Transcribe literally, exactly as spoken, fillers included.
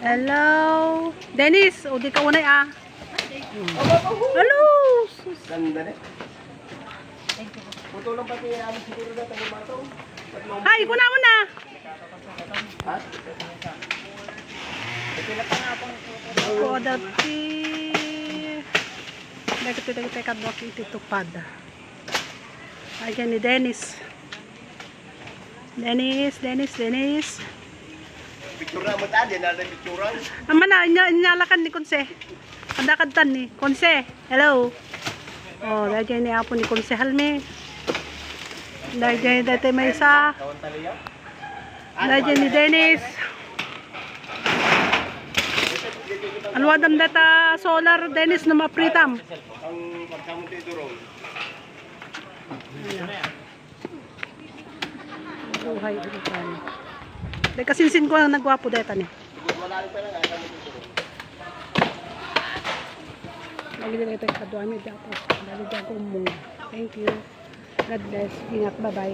Hello. Dennis, o di ka unay ah. Hello. Sus. Ganda na. Puto lang pati ano siguro na tayo matong. Hi, kuna mo na. Ha? Ako dati. Dagiti, dagiti kadwa iti tupad. Ayan ni Dennis. Dennis, Dennis, Dennis. Picture na mo tayo, na picturean. Ama na, inya, inyalakan ni Konse. Kadakadtan ni Konse. Hello. Oh, dahil ni apo ni Konsehal mi. Dahil dahil may isa. Dahil ni Dennis. Alwadam data solar, Dennis, no mapritam. Ang pagkamot ito ron. Buhay ulitan. Dahil kasinsin ko ang nagwapo deta ni. Lagi din ito yung kaduami di ako. Dali di ako umong. Thank you. God bless. Ingat. Bye-bye.